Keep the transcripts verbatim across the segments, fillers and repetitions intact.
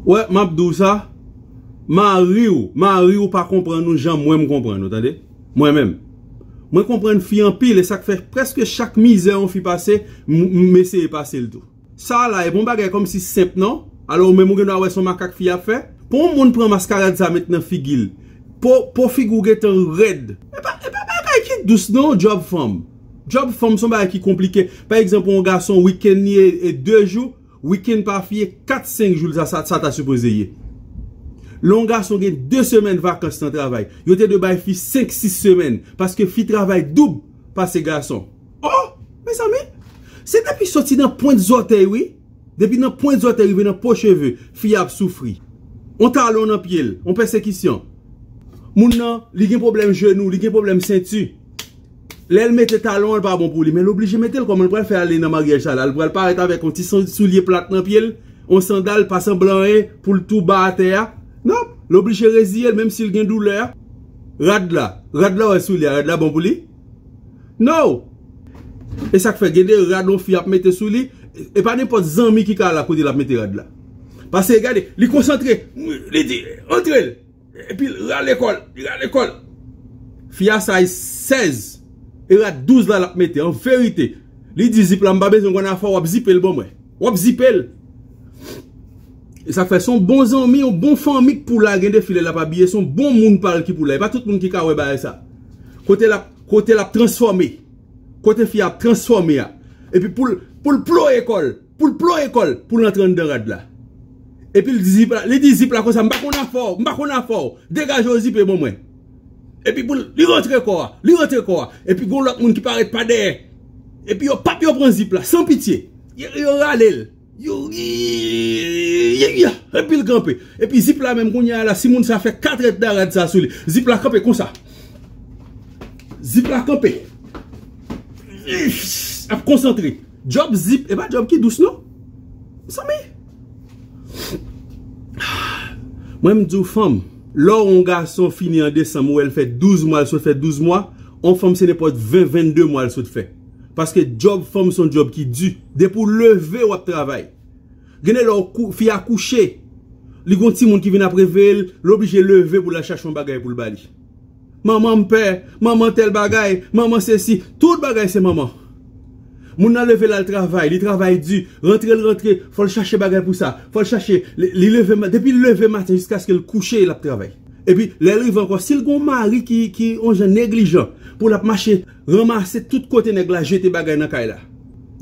Wè, m ap di w sa, mari w, mari w pa konprann ou jan mwen m konprann ou, tande? Mwen menm. Mwen konprann fi anpil, e sa k fè prèske chak mizè yon fi pase, m, m eseye pase l tou. Sa la, e pa yon bagay kòmsi senp, non? Alò, ou menm ou gen dwa wè se yon makak fi ap fè. Pou yon moun pran maskarad sa met nan figi l, po, po figi w gentan rèd. E pa, e pa bagay ki dous, non, djòb fanm. Djòb fanm se yon bagay ki konplike. Pa egzanp, yon gason, wikenn li e, e de jou, wikenn pa fi e kat, senk jou, sa, sa, sa ta sipoze ye. Lè yon gason gen de semèn vakans nan travay, yo te dwe bay fi senk, sis semèn, paske fi travay doub pase gason. Oh, mezanmi, se depi soti nan pwent zòtèy, wi. Depi nan pwent zòtèy rive nan po cheve, fi a ap soufri. On talon nan pye l, on pèsekisyon. Moun nan, li gen pwoblèm jenou, li gen pwoblèm senti. Lè l mete talon an, l pa bon pou li, men l oblije mete l. Kòman l pral fè ale nan maryaj sa la? L pral parèt avèk on ti san-, soulye plat nan pye l, on sandal, pa sanblan anyen, pou l tou ba atè a? Non, l oblije reziye l, menm si l gen doulè a. Rad la, rad la, wè soulye a, rad la bon pou li? No! E sa k fè gen de rad yon fi ap mete sou li, e pa nenpòt zanmi ki ka la kote l ap mete rad la. Paske gade, li konsantre, li di, antre l. Epi l rale kò l, li rale kò l. Fi a size sèz, e rad douz la l ap mete. An verite, li di zip la, m pa bezwen konn afè w, w ap zipe l ban mwen. W ap zipe l. E sa k fè se yon bon zanmi, yon bon fanmi k pou la, gen de fi lè l ap abiye, se yon bon moun pa l ki pou la. E pa tout moun ki ka wè bagay sa. Kote l ap, kote l ap transfòme. Kote fi a ap transfòme a. Epi pou l, pou l ploye kò l, pou l ploye kò l, pou l antre anndan rad la. Epi l di zip la, li di zip la konsa, m pa konn afè w, m pa konn afè w. Degaje w zipe ban mwen. Epi pou l, li rantre kò a, li rantre kò a. Epi gon lòt moun ki parèt pa dèyè. Epi yo pap, yo pran zip la, san pitye. Yo, yo rale l. Yo, epi l kanpe. Epi zip la menm kounye a la, si moun sa fè kat rèd nan rad sa sou li, zip la kanpe konsa. Zip la kanpe. Ap konsantre. Djòb zip, e pa djòb ki dous non. Mezanmi. Mwen m di w fanm, lè w yon gason fini an desanm, ou wè l fè douz mwa, l sot fè douz mwa, yon fanm se nenpòt ven, vennde mwa l sot fè. Paske djòb fanm se yon djòb ki di. Depi w leve, w ap travay. Gen de lè w kou-, fi a kouche, li gon timoun ki vin ap reveye l, l oblije leve pou l al chache yon bagay pou l ba li. Manman m pè, manman tèl bagay, manman sesi, tout bagay se manman. Moun nan leve l al travay, li travay di, rantre l rantre, fò l chache bagay pou sa, fò l chache, li, li leve ma-, depi l leve maten jiskaske l kouche, l ap travay. Epi, lè l rive ankò, si l gon mari ki, ki on jan neglijan, pou l ap mache ranmase tout kote nèg la jete bagay nan kay la.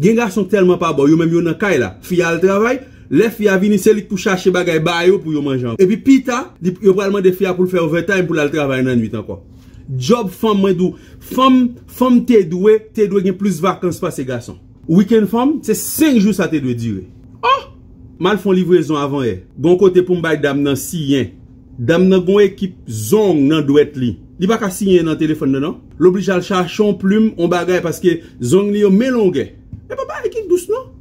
Gen gason k tèlman pa bon, yo menm yo nan kay la. Fi a al travay, lè fi a vini, se li k pou chache bagay ba yo pou yo manje ankò. Epi pita, li, yo pral mande fi a pou l fè overtime pou l al travay nan nwit ankò. Djòb fanm, mwen di w, fanm, fanm te dwe, te dwe gen plis vakans pase gason. Wikenn fanm, se senk jou sa te dwe dire. Oh! M al fè yon livrezon avan yè. Gon kote pou m bay dam nan siyen. Dam nan gon ekip zong nan dwèt li. Li pa ka siyen nan telefòn nan, non. L oblije al chache yon plim, yon bagay, paske zong li yo men longè. E pa bagay ki dous, non.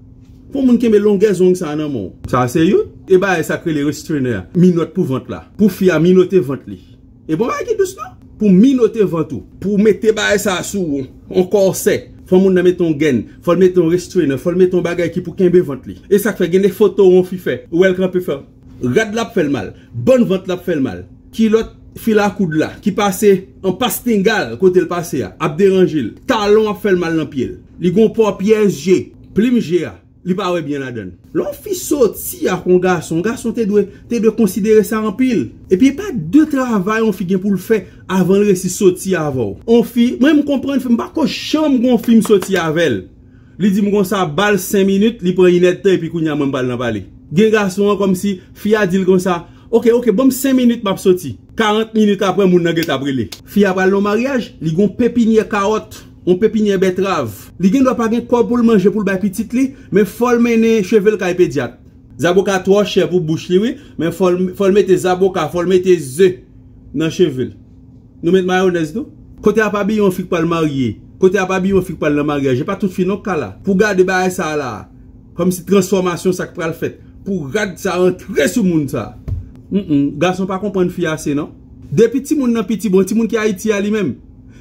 Pou moun kenbe longè zong sa nan men w. Sa se youn. E bagay sa k rele restrainer a. Minòt pou vant la. Pou fi a minote vant li. E bon bagay ki dous non. Pou minote vant ou, pou mete bagay sa sou ou, yon kòsè, fò moun nan mete yon gèn, fò l mete yon restrainer, fò l mete yon bagay ki pou kenbe vant li. E sa k fè gen de foto yon fi fè, ou wè l kanpe fè. Rad la ap fè l mal, bann vant la ap fè l mal. Kilòt fil a koud la, ki pase an pastingal kote l pase a, ap deranje l. Talon ap fè l mal nan pye l. Li gon pòpyè je, plim je a. Li pa wè byen ladann. Lè yon fi soti ak yon gason, gason te dwe, te dwe konsidere sa anpil. Epi e pa de travay yon fi gen pou l fè avan l resi soti avè w. Yon fi, mwen m konprann fi, m pa ko janm gon fi m soti avè l. Li di m konsa, ba l senk minit, li pran inèdtan epi kounye a mwen m pral nan pale. Gen gason an kòmsi fi a di l konsa, oke, oke, ban m senk minit m ap soti. Karant minit apre, moun nan gentan ap rele. Fi a pral nan maryaj, li gon pepinyè kawòt, yon pepinyè bètrav. Li gen dwa pa gen kòb pou l manje pou l bay pitit li, men fò l mennen cheve l kay pedyat. Zaboka twò chè pou bouch li, wi, men fò l, fò l mete zaboka, fò l mete ze nan cheve l. Nou met mayonèz tou. Kote ap abiye yon fi k pral marye, kote ap abiye yon fi k pral nan maryaj, e pa tout fi non k ka la. Pou gade bagay sa la, kòmsi transfòmasyon sa k pral fèt, pou rad sa rantre sou moun sa. Mm, gason pa konprann fi ase non. Depi timoun nan piti, bon, timoun ki Ayiti a li menm,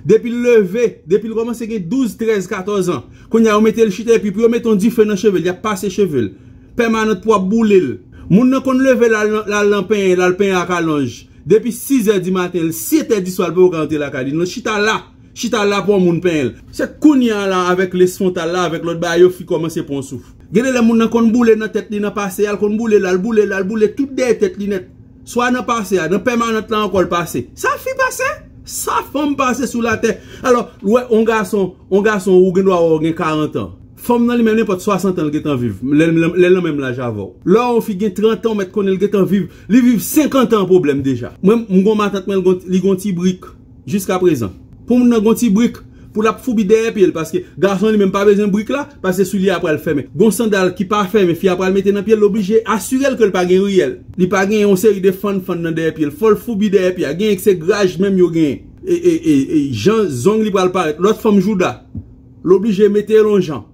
depi l leve, depi l kòmanse gen douz, trèz, katòz an, kounye a yo mete l chita epi pou yo mete yon dife nan cheve l, y ap pase cheve l pèmanant pou ap boule l. Moun nan konn leve l al nan, l al nan penyen, l al penyen ak alonj. Depi sizè di maten, setè di swa, l poko ka rantre lakay li. Non, chita la. Chita la pou yon moun penyen l. Se kounye a la, avèk lesfwontal la, avèk lòt bagay yo, fi kòmanse pran souf. Gen de lè moun nan konn boule nan tèt li, nan pase a, l konn boule la, l boule la, l boule tout dèyè tèt li nèt. Swa nan pase a, nan pèmanant la ankò l pase. Sa fi pase? Sa fanm pase sou latè? Alò, ou wè, yon gason, yon gason ou gen dwa wè w gen karant an. Fanm nan li menm nenpòt swasant an l gentan viv. Lè l, lè l nan menm laj avè w. Lè yon fi gen trant an, ou mèt konnen l gentan viv. Li viv senkant an an pwoblèm deja. Mwen, m gon matant mwen, li gon, li gon ti brik. Jiska prezan. Pou moun nan gon ti brik, pou l ap foubi dèyè pye l, paske gason li menm pa bezwen brik la, paske soulye a pral fèmen. Gon sandal ki pa fèmen, fi a pral mete nan pye l, l oblije asire l ke l pa gen riyèl. Li pa gen yon seri de fann fann nan dèyè pye l. Fò l foubi dèyè pye a. Gen se graj menm yo genyen. E, e, e, e, jan zong li pral parèt. Lòt fanm jouda. L oblije mete l yon jan.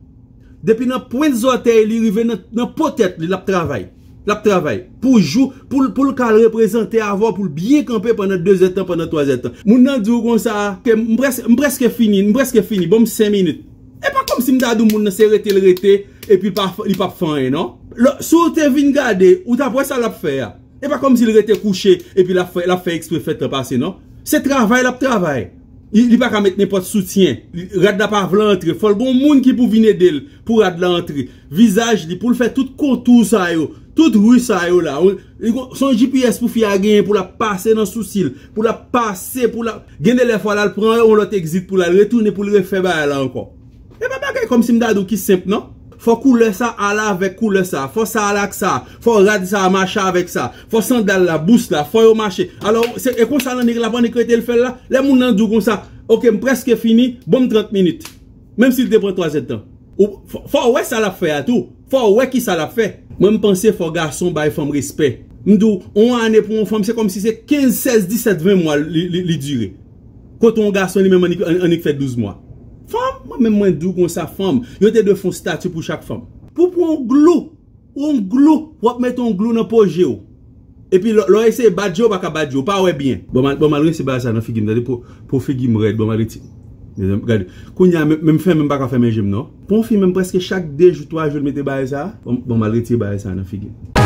Depi nan pwent zòtèy li rive nan, nan po tèt li, l ap travay. L ap travay. Pou jou, pou l, pou l ka al reprezante avè w, pou l byen kanpe pandan de zèdtan, pandan twa zèdtan. Moun nan di w konsa, ke m près-, m prèske fini, m prèske fini, ban m senk minit. E pa kòmsi m ta di w moun nan se rete l rete, epi l pa, li p ap fè anyen, non. Lò, si w te vin gade, ou t ap wè sa l ap fè a. E pa kòmsi l rete kouche, epi l ap fè, l ap fè eksprè fè tan pase, non. Se travay l ap travay. Li, li pa ka met nenpòt soutyen. Li, rad la pa vle antre. Fò l gon moun ki pou vin ede l pou rad la antre. Vizaj li, pou l fè tout kontou sa yo, tout ri sa yo la. Ou, li gon, se yon G P S pou fi a genyen pou l ap pase nan sousi l, pou l ap pase, pou l ap, gen de lè fwa l al pran yon lòt egzit pou l al retounen pou l refè bagay la ankò. E pa bagay kòmsi m ta di w ki senp, non. Fò koulè sa ale avèk koulè sa. Fò sa ale ak sa. Fò rad sa mache avèk sa. Fò sandal la, bous la, fò yo mache. Alò, se, e konsa l annik, l ap annik rete l fè l la. Lè moun nan di w konsa, "Oke, m prèske fini, ban m trant minit." Menm si l te pran twa zèdtan. Ou, fò, fò w wè sa l ap fè a tou. Fò w wè ki sa l ap fè. Mwen, m panse fò gason bay fanm respè. M di w, yon ane pou yon fanm, se kòmsi se kenz, sèz, disèt, ven mwa li, li, li dire. Kote yon gason li menm annik, annik fè douz mwa. Fanm, mwen menm mwen di w konsa, fanm, yo te dwe fè yon stati pou chak fanm. Pou pran yon glou, yon glou, w ap mete yon glou nan po je w. Epi lè, lè w eseye bat je w, ou pa ka bat je w, ou pa wè byen. Bon, m al, bon, m al rense bagay sa nan figi m, tande, pou, pou figi m rèd, bon, m al retire. Mezanmi, gade. Kounye a, menm, menm fèmen m pa ka fèmen je m, non. Pou yon fi, menm prèske chak de jou, twa jou, l mete bagay sa. Bon, bon, m al retire bagay sa nan figi m.